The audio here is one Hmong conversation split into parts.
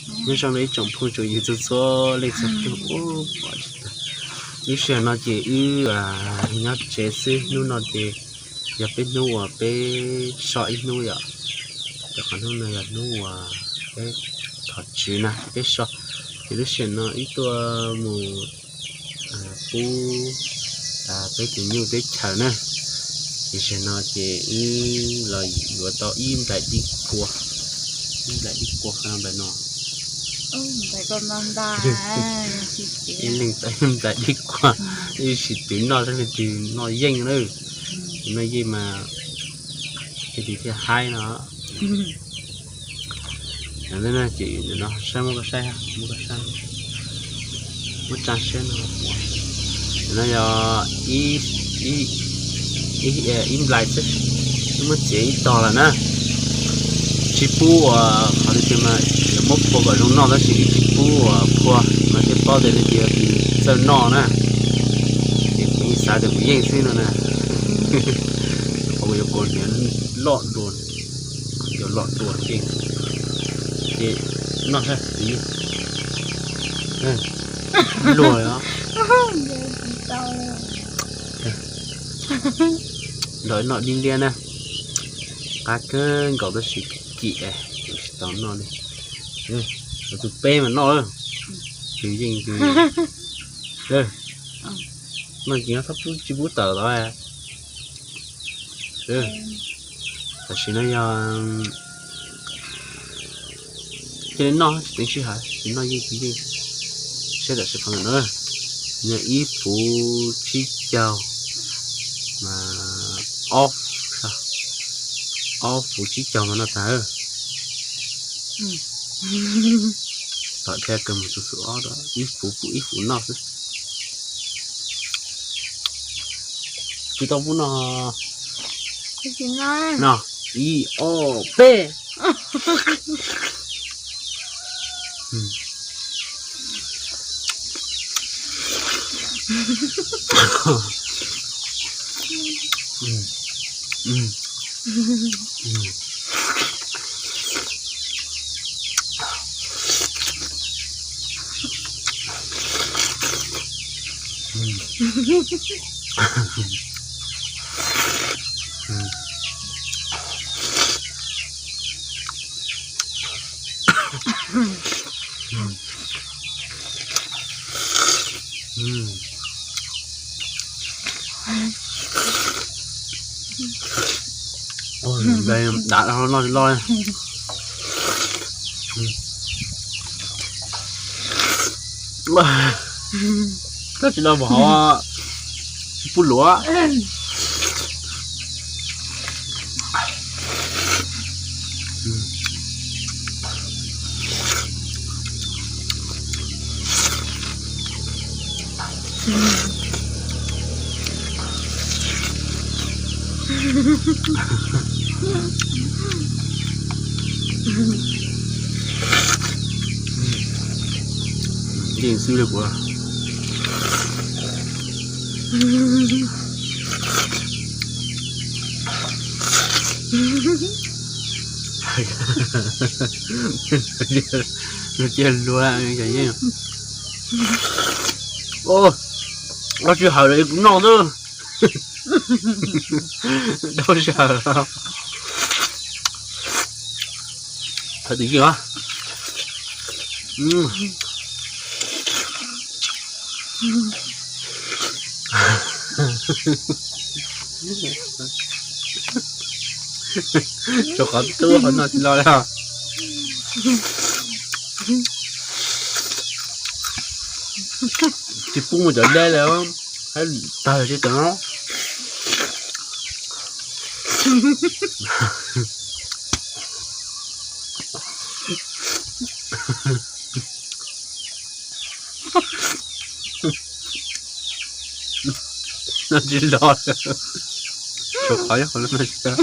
Nyob zoo ib tsoom phooj tsoom ywg txhua txhua leej txhua tus. Lub sij hawm no ces wb nyob tsev xwb, hnub no ces yog peb hnub uas peb so ib hnub yom. Rau qhov hnub no yog hnub uas peb thov tswv na, peb so. Ces lub sij hawm no wb tuaj mus pub peb tus nyuj teb chaws na. Ces zaum no ces wb los yuav tau ib nplaim dib kua, ib nplaim dib kua qhov no nplaim no, ib leeg tau ib nplaim dib kua, ib sim twv noj saib leej twg noj yeej na. Noj yeej mas leej twg thiaj haib no. Ces no muab koj saib, muab koj saib, muab tsa siab no. No yog ib nplaim xwb, muab txiav ib tog lawm na. Tsis pub uas qhov tias mas yuav muab phua kom zoo noj tab sis wb tsis pub uas phua, mas thiaj paub tias leej twg yog tus txawj noj na. Ces kuv yeej xav tias kuv yeej xwb no na. Qhov uas yuav kaus hniav loj dua, yuav loj dua ces, ces noj saib. Luag os. Nrog noj dib liab na, qab kawg nkaus tab sis kim kim es tsis tau noj li. Tus peb mas noj, tus yeej tus, noj ces txhob pub, tsis pub tawm tod. Tam sim no yog cia li noj tsis teev sij hawm, tsis noj yeej tus yeej. Saib tam sim qhov ntawm no, nws ib puv tsib caug, ob, ob puv tsib caug mas noj tag. Tom thiab kawg mus tus xub ob, ib puv pub ib puv noj xwb. Tsis tau pub noj. No, ib ob peb. Dam no tsis loj. Koj tsis los mus hov pub luav. Yeej xwb li kuv. Cia luag yeej. Dab tsi hawm los kuv noj xwb. Dab tsi hawm. Thawj tus yeej. Rau qhov tub qhov no tsis los li. Tsis pub mus cov deb li, tawg tsis tawg. No tsis los, tshuav qhov nyob qhov no tsis tau.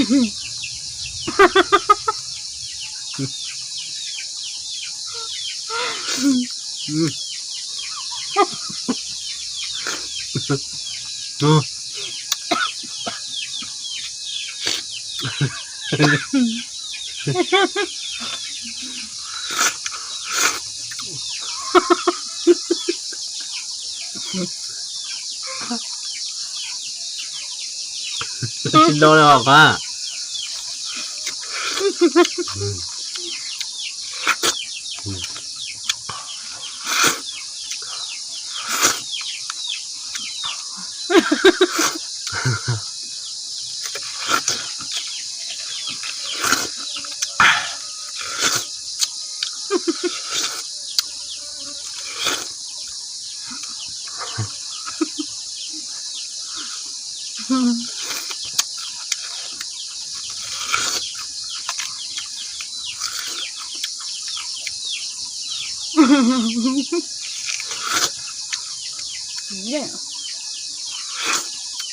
Tsis nrau li os qab.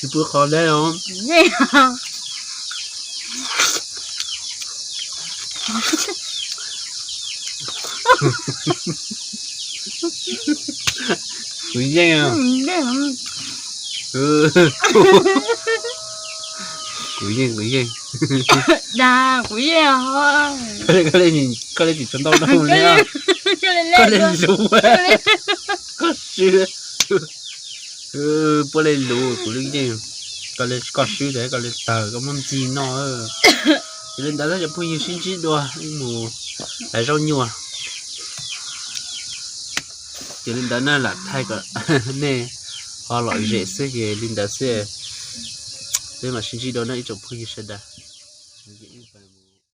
Tsis pub qhov deb os. Kuv yeej. Kuv yeej, kuv yeej. Dag, kuv yeej. Koj li tsis tshua ntau no li. Koj li luv, koj swb. Puab li luv kuv li yeej. Koj li koj swb ces koj li tawg koj muab ntxig noj. Ces li ntawd cov phooj ywg sib ntsib dua mus hais zaub nyuag. Ces li ntawd na lam thaij kom nej ho lom zem xwb ces li ntawd xwb. Peb mam sib ntsib dua na ib tsoom phooj ywg sawv daws.